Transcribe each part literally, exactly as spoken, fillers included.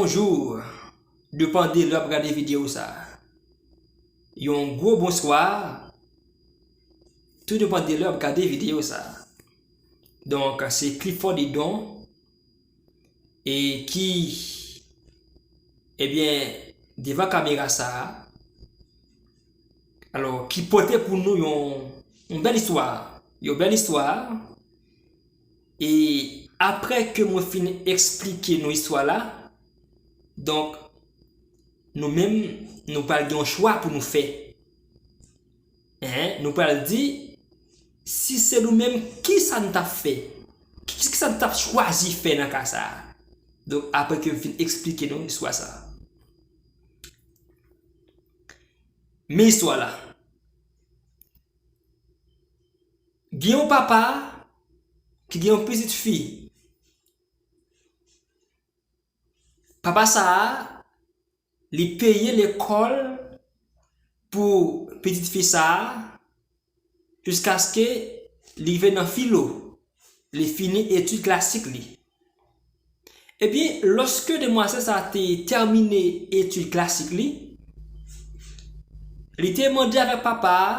Bonjou, depann de lè w ap gade videyo sa. Yon gwo bonswa, tou depann de lè w ap gade videyo sa. Donk, se Clifford Edon, e ki, ebyen, devan kamera sa a, alò, ki pote pou nou yon, yon bèl istwa. Yon bèl istwa. E apre ke mwen fin eksplike nou istwa la, donk, nou menm, nou pral gen yon chwa pou nou fè. Hein, nou pral di, si se nou menm, kisa n t ap fè? Ki, kisa n t ap chwazi fè nan ka sa a? Donk, apre ke m fin eksplike nou istwa sa a. Men istwa la. Gen yon papa ki gen yon pitit fi. Papa sa a, li peye lekòl pou pitit fi sa a, jiskaske li rive nan filo, li fini etid klasik li. Ebyen, lòske demwazèl sa a te tèmine etid klasik li, li te mande avèk papa a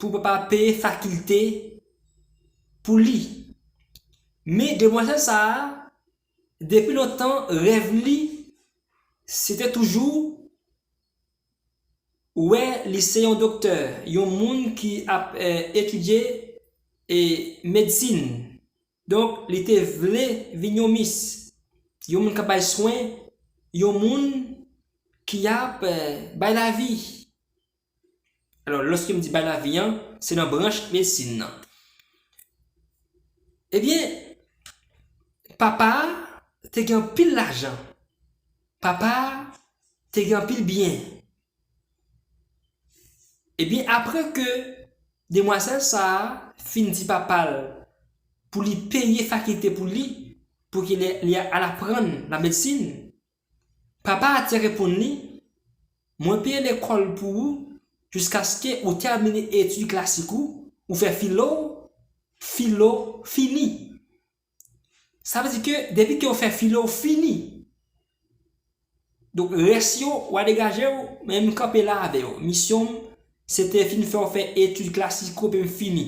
pou papa peye fakilte pou li. Men demwazèl sa a, depi lontan, rèv li, se te toujou wè li se yon doktè, yon moun ki ap, eh, etidye, eh, medsin. Donk, li te vle vin yon mis, yon moun k ap bay swen, yon moun ki ap, eh, bay lavi. Alò, lòske m di bay lavi an, se nan branch medsin nan. Ebyen, papa a te gen anpil lajan. Papa a te gen anpil byen. Ebyen, apre ke demwazèl sa a fin di papa l pou li peye fakilte pou li, pou ke li, li al aprann lamedsin, papa a te reponn li, mwen peye lekòl pou ou jiskaske ou tèmine etid klasik ou, ou fè filo, filo fini. Sa vle di ke depi ke w fè filo, w fini. Donk, rès yo, w a degaje w, men m kanpe la avè w. Misyon m, se te fin fè w fè etid klasik ou, epi m fini.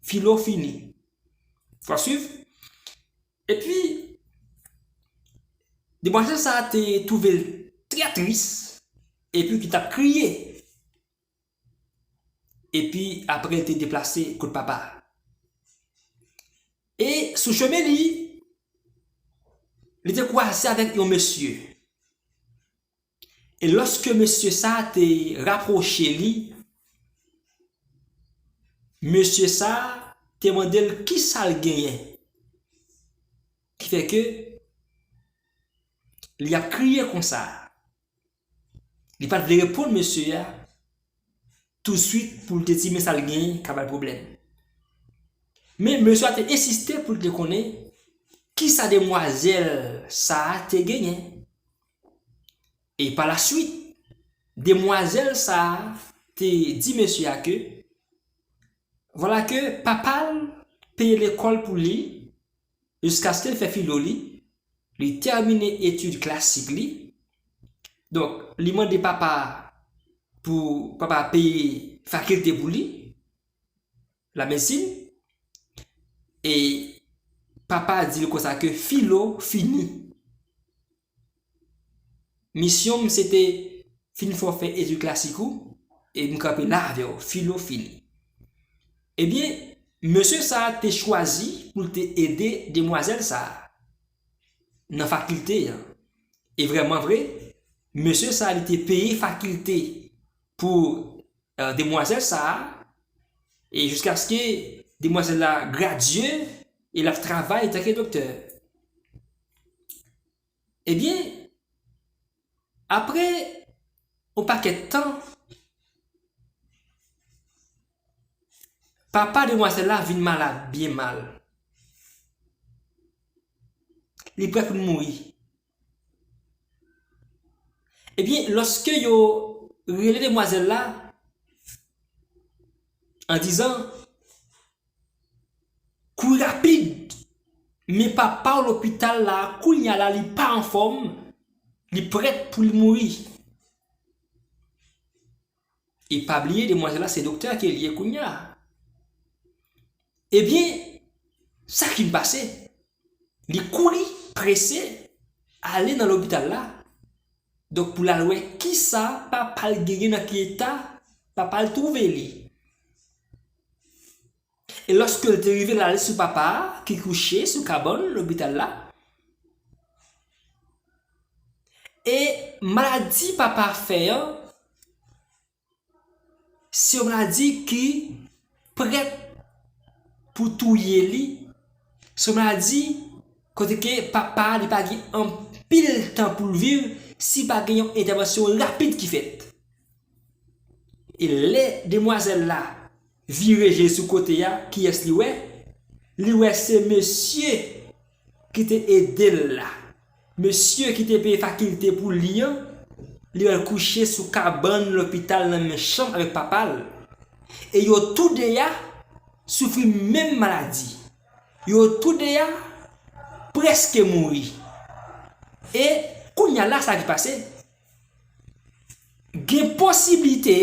Filo fini. W a swiv? Epi, demwazèl sa a te twouve l trè tris, epi ki t ap kriye. Epi, apre, l te deplase kot papa a. E sou chemen li, li te kwaze avèk yon mesye. E lòske mesye sa a te rapwoche li, mesye sa a te mande l kisa l genyen. Ki fè ke li ap kriye konsa. Li pa t vle reponn mesye a tousuit pou l te di men sa l genyen ka ba l pwoblèm. Men mesye a te ensiste pou l te konnen kisa demwazèl sa a te genyen. E pa la swit, demwazèl sa a te di mesye a ke, vwala ke papa l peye lekòl pou li, jiskaske l fè filo li, li tèmine etid klasik li. Donk, li mande papa pou papa peye fakilte pou li, lamedsin, e papa di l konsa ke filo fini. Misyon m se te fin fè w fè etid klasik ou, e m kanpe la avè w, filo fini. Ebyen, mesye sa a te chwazi pou l te ede demwazèl sa a nan fakilte an. E vrèman vre, mesye sa a li te peye fakilte pou, eh, demwazèl sa a, e jiskaske demwazèl la gradye e l ap travay antanke doktè. Ebyen, apre yon pakèt tan, papa demwazèl la vin malad, byen mal. Li prè pou l mouri. Ebyen, lòske yo rele demwazèl la, an dizan, kouri rapid, men papa w lopital la, kounye a la, li pa anfòm, Li prèt pou l mouri. E pa bliye, demwazèl la, se doktè ke l ye kounye a. Ebyen, sa k fin pase? Li kouri, prese, ale nan lopital la. Donk, pou l al wè kisa papa l genyen, nan ki eta papa l twouve li. E lòske l te rive, l ale sou papa a, ki kouche sou kabann lopital la. E maladi papa a fè an, se yon maladi ki prèt pou touye li. Se yon maladi kote ke papa a, li pa gen anpil tan pou l viv si pa gen yon entèvansyon rapid ki fèt. E lè demwazèl la vire je sou kote a, kiyès li wè? Li wè se mesye ki te ede l la. Mesye ki te peye fakilte pou li an, li wè l kouche sou kabann lopital nan menm chanm avèk papa l. E yo toude a soufri menm maladi. Yo toude a prèske mouri. E kounye a la, sa ki pase? Gen posiblite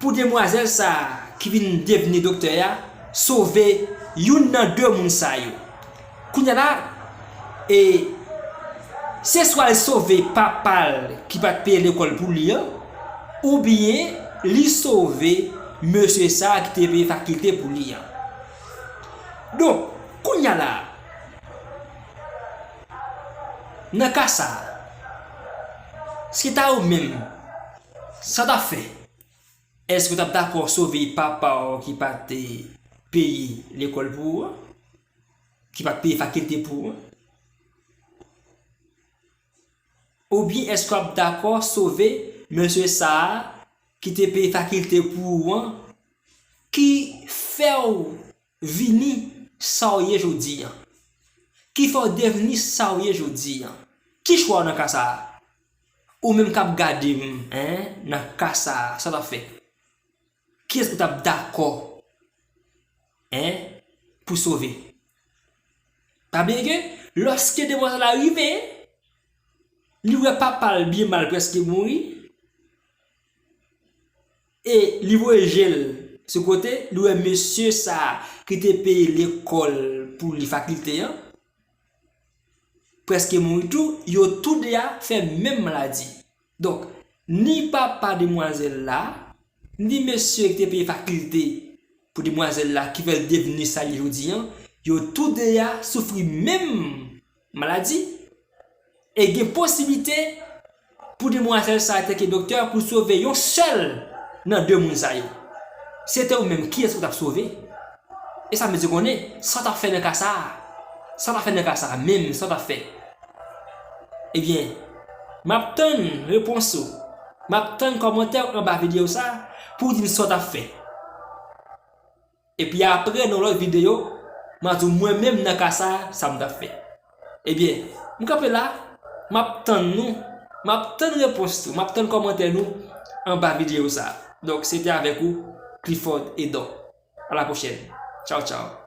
pou demwazèl sa a ki vin devni doktè a sove youn nan de moun sa yo. Kounye a la, e, se swa l sove papa l ki pa t peye lekòl pou li an, oubyen li sove mesye sa a ki te peye fakilte pou li an. Donk, kounye a la, nan ka sa a, si ta ou menm, sa w t ap fè? Èske w t ap dakò sove papa w ki pa t peye lekòl pou ou an? Ki pa t peye fakilte pou ou an? Oubyen èske w ap dakò sove mesye sa a ki te peye fakilte pou ou an, ki fè w vini sa w ye jodi an? Ki fè w devni sa w ye jodi an? Ki chwa w nan ka sa a? Ou menm k ap gade m, en, nan ka sa a, sa w t ap fè? Kiyès ou t ap dakò, en, pou sove? Pa bliye ke lòske demwazèl la rive, li wè papa l byen mal, prèske mouri, e li voye je l sou kote, li wè mesye sa a ki te peye lekòl pou li, fakilte an, prèske mouri tou, yo toude a fè menm maladi. Donk, ni papa demwazèl la, ni mesye ki te peye fakilte pou demwazèl la, ki fè l devni sa l ye jodi an, yo toude a soufri menm maladi. E gen posiblite pou demwazèl sa a, antanke doktè, pou sove yon sèl nan de moun sa yo. Si se te ou menm, kiyès ou t ap sove? E sa m bezwen konnen, sa w t ap fè nan ka sa a? Sa w t ap fè nan ka sa a menm? Sa w t ap fè? Ebyen, m ap tann repons ou. M ap tann kòmantè w anba videyo sa a pou w di m sa w t ap fè. Epi apre, nan lòt videyo, m a di w mwen menm nan ka sa a, sa m t ap fè. Ebyen, m kanpe la, m ap tann nou, m ap tann repons nou, m ap tann kòmantè nou anba videyo sa a. Donk, se te avèk ou, Clifford Edor. A la pwochèn. Tchaw, tchaw.